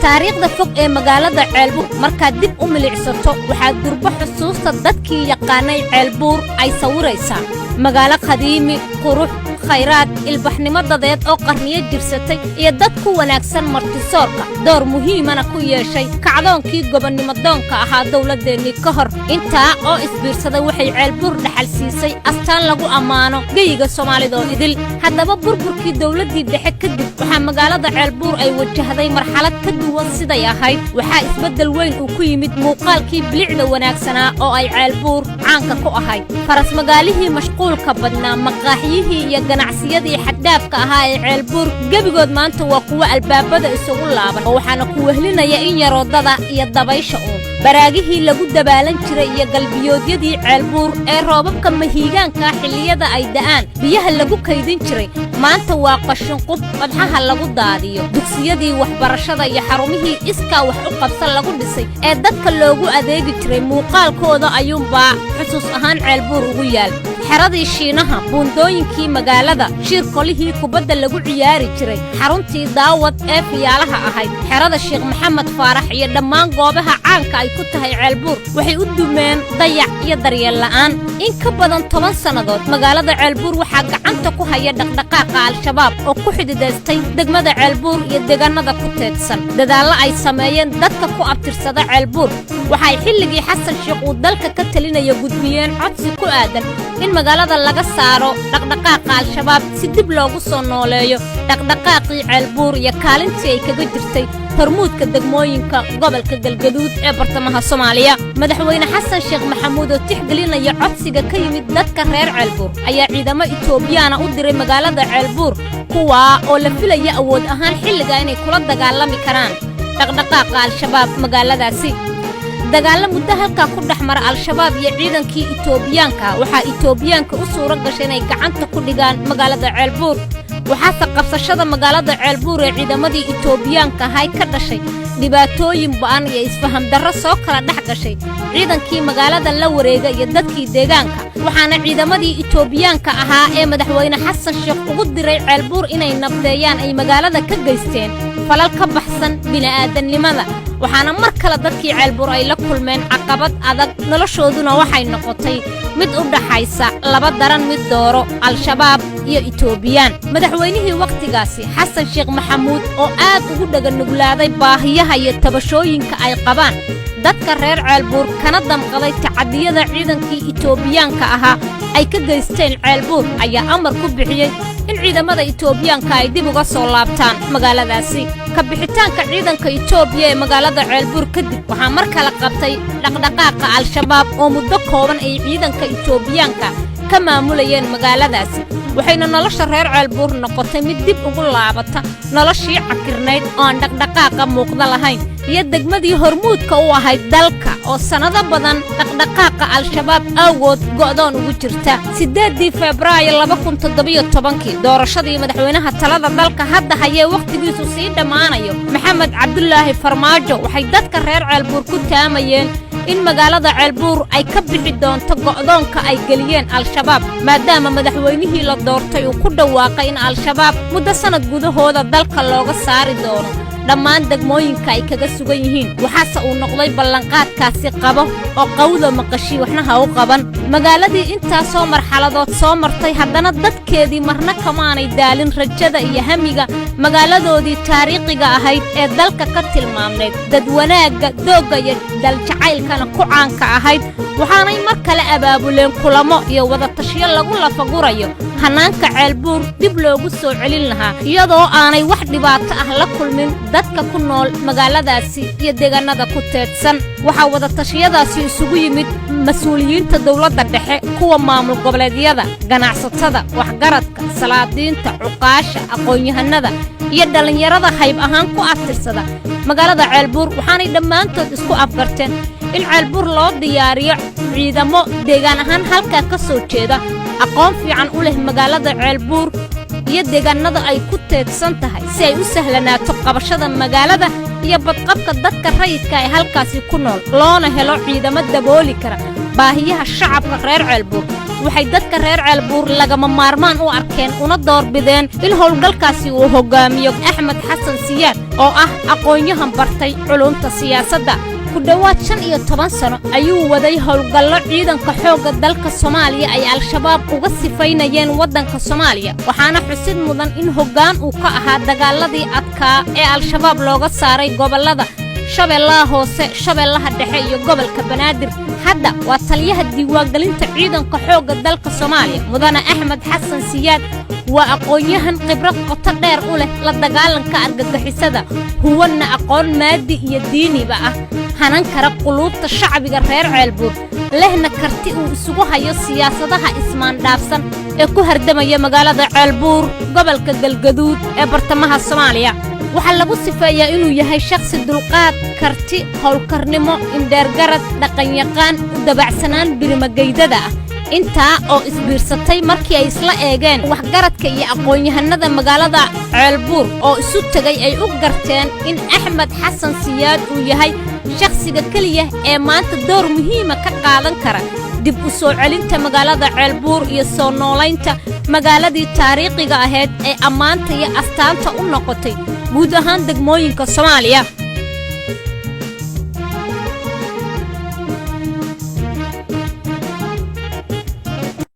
Taariikhda fog ee magaalada Ceelbuur markaad dib u milicsato, waxaa durbo xusuusta dadkii yaqaanay Ceelbuur ay sawiraysaa magaalo qadiimi, qurux, khayraad, ilbaxnimo dadeed oo qarniyo jirsatay iyo dad ku wanaagsan martisoorka, door muhiimana ku yeeshay kacdoonkii gobonnimodoonka ahaa dowladdeennii ka hor. Intaa oo isbiirsaday waxay Ceelbuur dhaxal siisay astaan lagu ammaano geyiga Soomaalidoo idil. Haddaba, burburkii dowladdii dhexe kadib, waxaa magaalada Ceelbuur ay wajahday marxalad ka duwan siday ahayd. Waxaa isbeddel weyn uu ku yimid muuqaalkii bilicda wanaagsanaa oo ay Ceelbuur caanka ku ahayd. Farasmagaalihii mashquulka badnaa, maqaaxyihii iyo ganacsiyadii xaddhaafka ahaa ee Ceelbuur gebigood maanta waa kuwo albaabada isugu laaban, oo waxaana ku wehlinaya in yaroodada iyo dabaysha uun. Baraagihii lagu dabaalan jiray iyo galbiyoodyadii Ceelbuur ee roobabka mahiigaanka xilliyada ay da'aan biyaha lagu kaydin jiray maanta waa qashinqub qodxaha lagu daadiyo. Dugsiyadii waxbarashada iyo xarumihii iskaa wax u qabsan lagu dhisay ee dadka loogu adeegi jiray muuqaalkooda ayuunbaa xusuus ahaan Ceelbuur ugu yaal. Xeradii Shiinaha, buundooyinkii magaalada, shiirkolihii kubadda lagu ciyaari jiray, xaruntii Daawad ee fiyaalaha ahayd, xerada Sheekh Maxamed Faarax iyo dhammaan goobaha caanka ay ku tahay Ceelbuur waxay u dumeen dayac iyo daryeel la'aan. In ka badan 10 sannadood magaalada Ceelbuur waxaa gacanta ku haya dhaqdhaqaaqa Al-Shabaab oo ku xididaystay degmada Ceelbuur iyo deegaanada ku teedsan. Dadaallo ay sameeyeen dadka ku abtirsada Ceelbuur waxay xilligii Xasan Sheekh uu dalka ka talinaya gudbiyeen codsi ku aadan in magaalada laga saaro dhaqdhaqaaqa Al-Shabaab, si dib loogu soo nooleeyo dhaqdhaqaaqii Ceelbuur iyo kaalintii ay kaga jirtay hormuudka degmooyinka gobolka Galgaduud ee bartamaha Soomaaliya. Madaxweyne Xasan Sheekh Maxamuud oo tixgelinaya codsiga ka yimid dadka reer Ceelbuur ayaa ciidamo Itoobiyaana u diray magaalada Ceelbuur, kuwaa oo la filaya awood ahaan xilliga inay kula dagaalami karaan dhaqdhaqaaqa Al-Shabaab magaaladaasi. Dagaallo muddo halkaa ku dhex mara Al-Shabaab iyo ciidankii Itoobiyaanka, waxaa Itoobiyaanka u suuro gashay inay gacanta ku dhigaan magaalada Ceelbuur. Waxaase qabsashada magaalada Ceelbuur ee ciidamadii Itoobiyaanka ahay ka dhashay dhibaatooyin ba'an iyo isfaham darro soo kala dhex gashay ciidankii magaalada la wareega iyo dadkii deegaanka. Waxaana ciidamadii Itoobiyaanka ahaa ee madaxweyne Xasan Sheekh ugu diray Ceelbuur inay nabdeeyaan ay magaalada ka geysteen falal ka baxsan bini'aadannimada. Waxaana mar kale dadkii Ceelbuur ay la kulmeen caqabad adag, noloshooduna waxay noqotay mid u dhaxaysa laba daran mid dooro, Al-Shabaab iyo Itoobiyaan. Madaxweynihii wakhtigaasi, Xasan Sheekh Maxamuud, oo aad ugu dhaganuglaaday baahiyaha iyo tabashooyinka ay qabaan dadka reer Ceelbuur, kana damqaday tacadiyada ciidankii Itoobiyaanka ahaa ay ka geysteen Ceelbuur, ayaa amar ku bixiyey in ciidamada Itoobiyaanka ay dib uga soo laabtaan magaaladaasi. Ka bixitaanka ciidanka Itoobiya ee magaalada Ceelbuur kadib, waxaa mar kale qabtay dhaqdhaqaaqa Al-Shabaab oo muddo kooban ay ciidanka Itoobiyaanka ka maamulayeen magaaladaasi. Waxayna nolosha reer Ceelbuur noqotay mid dib ugu laabata noloshii cakirnayd oo aan dhaqdhaqaaqa muuqda lahayn, iyo degmadii hormuudka u ahayd dalka oo sannado badan dhaqdhaqaaqa Al-Shabaab awgood go'doon ugu jirta. 8-dii Febraayo 2017-kii, doorashadii madaxweynaha talada dalka hadda hayee wakhtigiisu sii dhammaanayo, Maxamed Cabdulaahi Farmaajo, waxay dadka reer Ceelbuur ku taamayeen in magaalada Ceelbuur ay ka bixi doonto go'doonka ay geliyeen Al-Shabaab, maadaama madaxweynihii la doortay uu ku dhawaaqay in Al-Shabaab muddo sannad gudahooda dalka looga saari doono dhammaan degmooyinka ay kaga sugan yihiin. Waxaase uu noqday ballanqaadkaasi qabo oo qawda maqashii waxna ha u qaban. Magaaladii intaasoo marxaladood soo martay, haddana dadkeedii marna kamaanay daalin rajada iyo hamiga magaaladoodii taariikhiga ahayd ee dalka ka tilmaamnayd, dad wanaagga, doogga iyo daljacaylkana ku caanka ahayd. Waxaanay mar kale abaabuleen kulamo iyo wadatashiyo lagu lafagurayo hannaanka Ceelbuur dib loogu soo celin lahaa, iyadoo aanay wax dhibaato ah la kulmin dadka ku nool magaaladaasi iyo deegaannada ku teedsan. Waxaa wadatashyadaasi isugu yimid mas-uuliyiinta dowladda dhexe, kuwa maamul goboleedyada, ganacsatada, waxgaradka, salaadiinta, cuqaasha, aqoon-yahanada iyo dhallinyarada hayb ahaan ku abtirsada magaalada Ceelbuur. Waxaanay dhammaantood isku afgarteen in Ceelbuur loo diyaariyo ciidamo deegaan ahaan halkaa ka soo jeeda, aqoon fiican u leh magaalada Ceelbuur iyo deegaannada ay ku teedsan tahay, si ay u sahlanaato qabashada magaalada iyo badqabka dadka rayidka ee halkaasi ku nool, loona helo ciidamo dabooli kara baahiyaha shacabka reer Ceelbuur. Waxay dadka reer Ceelbuur lagama maarmaan u arkeen una doorbideen in howlgalkaasi uu hoggaamiyo Axmed Xasan Siyaad, oo ah aqoon-yahan bartay culuumta siyaasadda. Ku dhowaad 15 sano ayuu waday howlgallo ciidanka xoogga dalka Soomaaliya ay Al-Shabaab uga sifaynayeen waddanka Soomaaliya, waxaana xusid mudan in hoggaan uu ka ahaa dagaaladii adkaa ee Al-Shabaab looga saaray gobollada Shabeellaha Hoose, Shabeellaha Dhexe iyo gobolka Banaadir. Hadda waa taliyaha diiwaangelinta ciidanka xoogga dalka Soomaaliya. Mudane Axmed Xasan Siyaad waa aqoon-yahan khibrad qoto dheer u leh la dagaalanka argagixisada, huwanna aqoon maadi iyo diiniba ah, hanan kara quluubta shacbiga reer Ceelbuur, lehna karti uu isugu hayo siyaasadaha ismaandhaafsan ee ku hardamaya magaalada Ceelbuur, gobolka Galgaduud ee bartamaha Soomaaliya. Waxaa lagu sifeeyaa inuu yahay shakhsi dulqaad, karti, howlkarnimo, indheergarad, dhaqanyaqaan, u dabacsanaan birimageydada ah. Intaa oo isbiirsatay markii ay isla eegeen waxgaradka iyo aqoon-yahanada magaalada Ceelbuur oo isu tegay, ay u garteen in Axmed Xasan Siyaad uu yahay shakhsiga keliya ee maanta door muhiima ka qaadan kara dib u soo celinta magaalada Ceelbuur iyo soo noolaynta magaaladii taariikhiga ahayd ee ammaanta iyo astaanta u noqotay guud ahaan degmooyinka Soomaaliya.